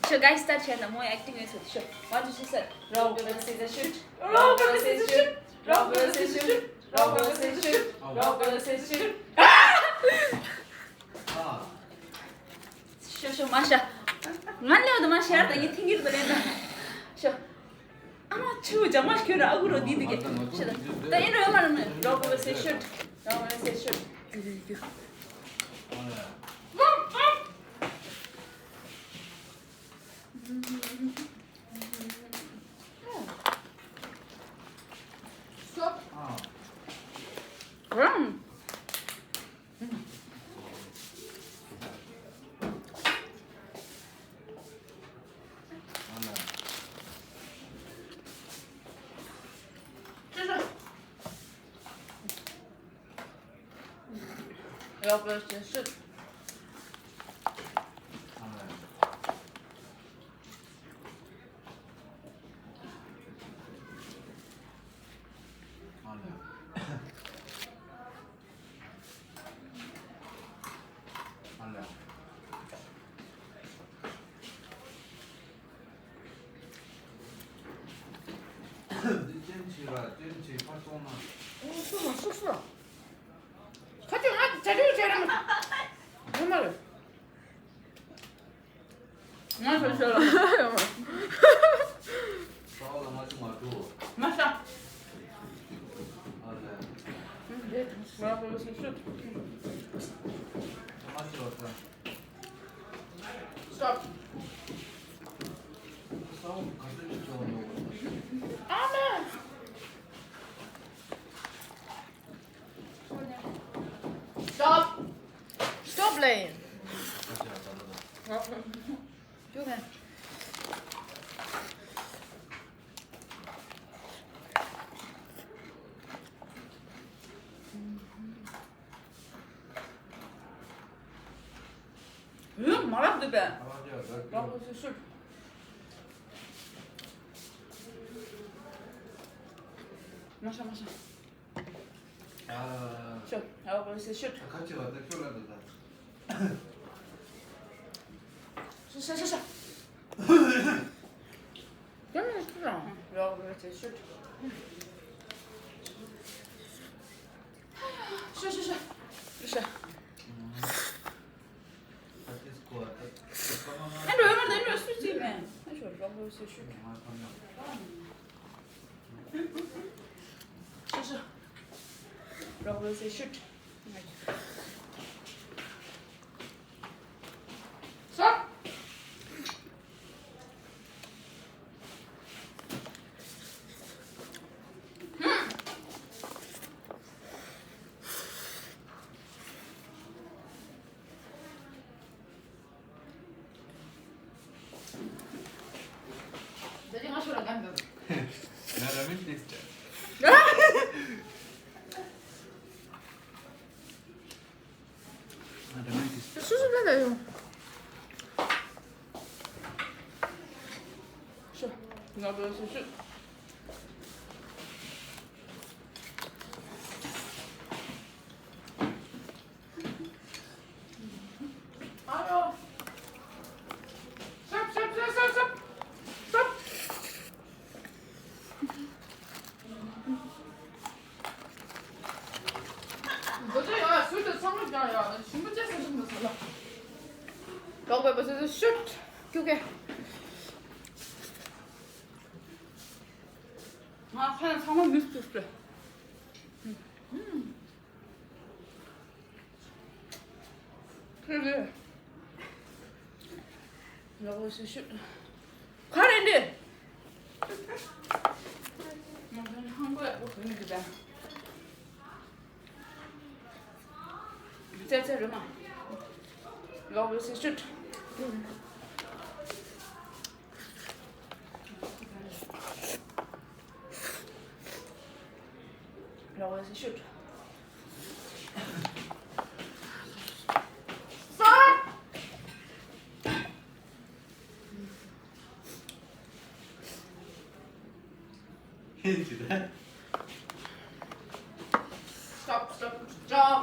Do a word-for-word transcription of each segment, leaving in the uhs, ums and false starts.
Sure, guys, start here. No more acting is with sure. One, two, three, start. Rock, paper, scissors, shoot. Rock, paper, scissors, shoot. Rock, paper, scissors, shoot. Rock, paper, scissors, shoot. Rock, paper, scissors, shoot. Sure, sure, Masha. Man leo da Masha, da ye thingir da lenda. Sure. Ama chu jama kyo ra aguro di de ke. Sure. Da in ro ma ro. Rock, paper, scissors, shoot. Rock, paper, scissors, shoot. Stop. Wrong. Rock, paper, scissors, shoot. འདི་ཅན་ཆེ་ར་ཅན་ཆེ་ཕར་སོང་ན། ཨོ་སུ་མ་སུ་སུ། ཁ་ཅིག་ང་བྱ་ཁྲིའུ་བྱས་ར་མ། ངོ་མ་རེད། ང་ཚོ་ཤོར་ལ། ས་འོག་ལ་ང་ཚོ་མ་འགྲོ། མ་ཤ། ཨ་ལས། ང་ཚོ་ཤོར་ཤོར། ང་ཚོ་ལ་ས། Stop. ས་འོག་ག་ཚོད་ཅིག་འགྲོ་འགྲོ། ཨ་མ། Stop. Stop playing. ཡོད་མ་རབས་འདུག་པས། རོགས་པ་སུ་ཤུགས། མ་ཤ་མ་ཤ། ཤོ། རོགས་པ་སུ་ཤུགས། ཁ་ཆེ་བ་དེ་ཤོ་ལ་འདུག་ད། ཤ་ཤ་ཤ་ཤ། རོགས་པ་སུ་ཤུགས། ཤ་ཤ་ཤ། ཤ། ཨ་འགྲོ་ཡོད་མ་རེད། འགྲོ་སུ་ཅིག་མེད། ཨ་ཤོ་རོགས་པ་སུ་ཤུགས། ཤ་ཤ། རོགས་པ་སུ་ཤུགས། འདི་ང་ཤོར་ལ་གང་འདོད། ང་ར་མེན་ཏེ་སི་ཊི། ང་ར་མེན་ཏེ་སི་ཊི། སུ་སུ་ལ་ད་ཡོང་། ཤོ། ང་བོ་སུ་ཤུ། ཨ་རོ། སབ་སབ་སབ་སབ་སབ། སབ། འདི་ཚོ་ཡང་སུས་དེ་ཚང་མ་ཀྱང་ཡང་ཞིམ་པོ་ཅན་ཟེར་ཞིག་མི་ཟེར་ལ། ལོག་པའི་བུ་ཚོ་ཤུད་ཀྱུ་ཀེ། ང་ཁ་ཚང་མ་མི་སུ་སུ། ཁྱོད་རེད། ལོག་པ་སུ་ཤུ། ག་རེ་འདི། ང་ཚོ་ཧང་གོ་ཡག་པོ་གོན་གི་འདུག་ད། ཙེ་ཙེ་རུ་མ། ལོག་པ་སུ་ཤུ། ལོག་པ་སུ་ཤུ། Stop, stop, stop.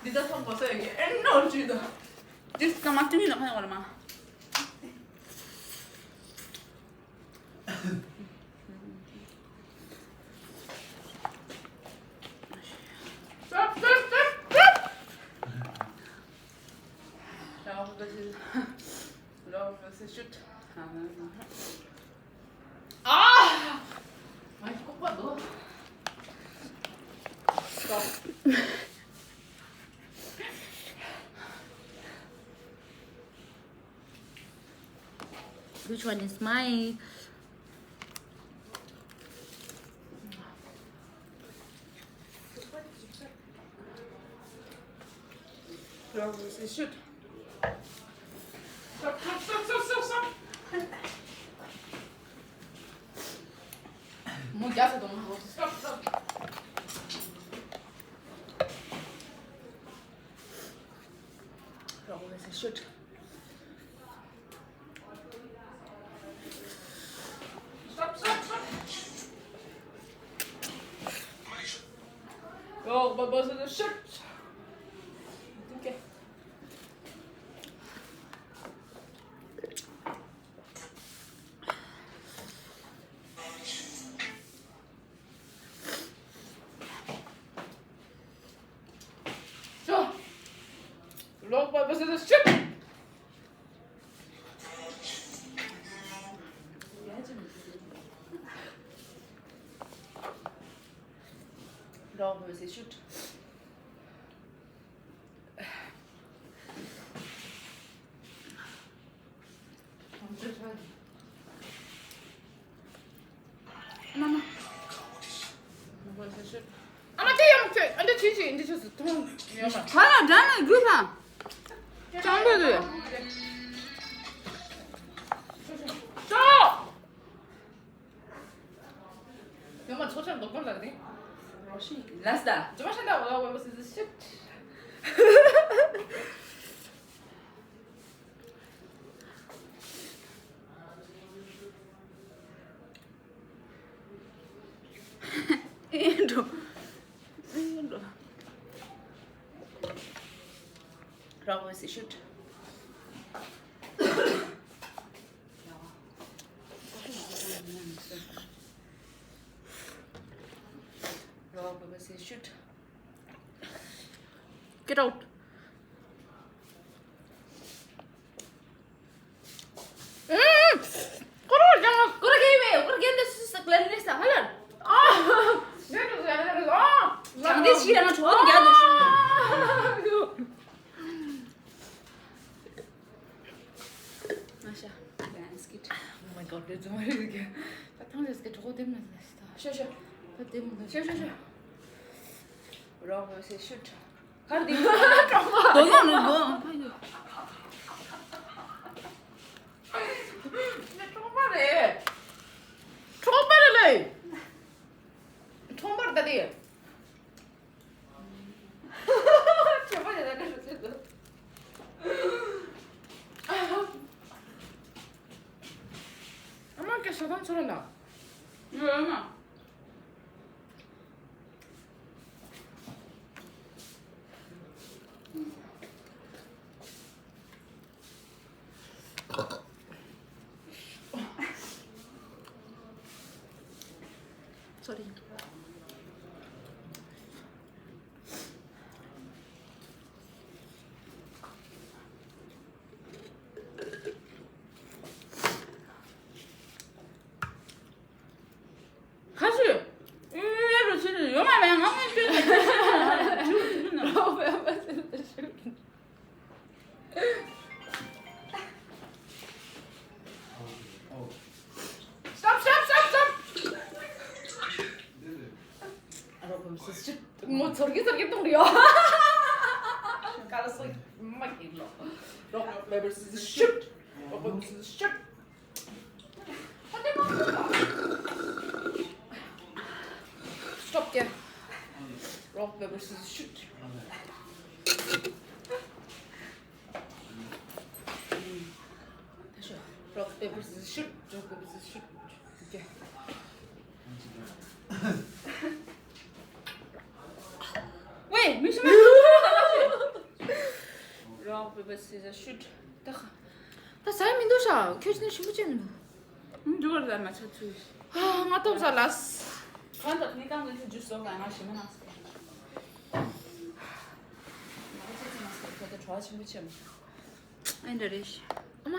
འདི་ད་ཐོང་གོ་ས་ཡོད་ཀྱི་ཨེ་ནོར་ཇི་ད། འདི་སྐར་མ་བཅུ་གཉིས་ལ་ཁ་ཡོང་བ་རེད་མ། Stop, stop, stop, stop. Love versus, love versus shoot. Ah! Ay, ¿cómo? Stop. Which one is mine? Shoot. Stop, stop, stop, stop, stop, stop. Stop, stop. Shoot. Stop, stop, stop. Go, Bubbles, in the shoot. Okay. Go. Rock, paper, scissors, shoot. Rock, paper, scissors, shoot. ཨ་མ། ཨ་མ་དེ་ཡང་ཁྱོད་ཨ་འདྲ་བྱེད་ཅིག་འདི་ཆོས་སུ་མཐོང་ཡོད་མ། ཁ་ལ་འདྲ་ན་རྒྱུ་དང་། ཅང་པོ་དུ། ཅོ། ཡོད་མ་ཚོ་ཆ་མདོག་པོ་ལ་རེད། ལ་སྟ། ཇོ་མ་ཤ་འདྲ་འོ་འོ་སི་སི་ཤིཊ། ཨེ་འགྲོ། ཨེ་འགྲོ། རོགས་པ་སི་ཤུད། རོགས་པ་སི་ཤུད། Get out. Oh my god, that's my again. ད་ཐང་རེས་ཀྱི་གྲོགས་པོ་དེ་མི་ལ་ཤི་ད། ཤོ་ཤོ། ད་དེ་མི་ལ་ཤོ་ཤོ་ཤོ། རོགས་པ་སི་ཤུད། གར་དེ་མི་ལ་གྲོགས་པོ། དོ་ནོ་ནོ་དོ། ནི་གྲོགས་པོ་རེད། གྲོགས་པོ་རེད་ལེ། གྲོགས་པོ་རེད་ད་དེ། ཁྱོད་པ་ཡ་ད་ག་རེ་བྱེད་དོ། ཨ་མ་སྐད་ཤ་ཐང་ཚོ་ར་ན། ཡོད་ཡོད་མ། Sorry. ཁ་ཤུ། ཨེ་རུ་ཆི་ཡོད་མ་རེད། ང་ངས་ཤོད་ན་ཆུ་ཆུ་ན། Stop, stop, stop, stop. ཨ་རོགས་པ་སི་ཤུད། མོ་ཚོར་གི་ཚོར་གི་གཏོང་རེད་ཡོ། ཀ་ལ་སོ་མ་ཀིན་ལོ། རོགས་པ་སི་ཤུད། རོགས་པ་སི་ཤུད། Stop, yeah. Rock, paper, scissors, shoot. Rock, paper, scissors, shoot. Rock, paper, scissors, shoot. Wait, make sure my rock, paper, scissors, shoot. ད་ཟ་ཡི་མི་འདུག་ཤག་ཁྱོད་ཅི་ནས་ཞིམ་པོ་བྱས་མི་འདུག་འདུག་བར་ལ་མ་ཆ་ཚུལ། ང་ཐོབ་ས་ལ། གང་ལྟར་ངས་ཏང་ལ་ཁྱོད་ཇུས་སོགས་ལ་ང་ཞིམ་མ་གནང་སོང་། ང་ཚོ་ཚེ་མ་སོང་ཁྱོད་ད་བྲོ་བ་ཆེན་པོ་བྱས་མ་སོང་། ཨེ་འདྲ་རེད།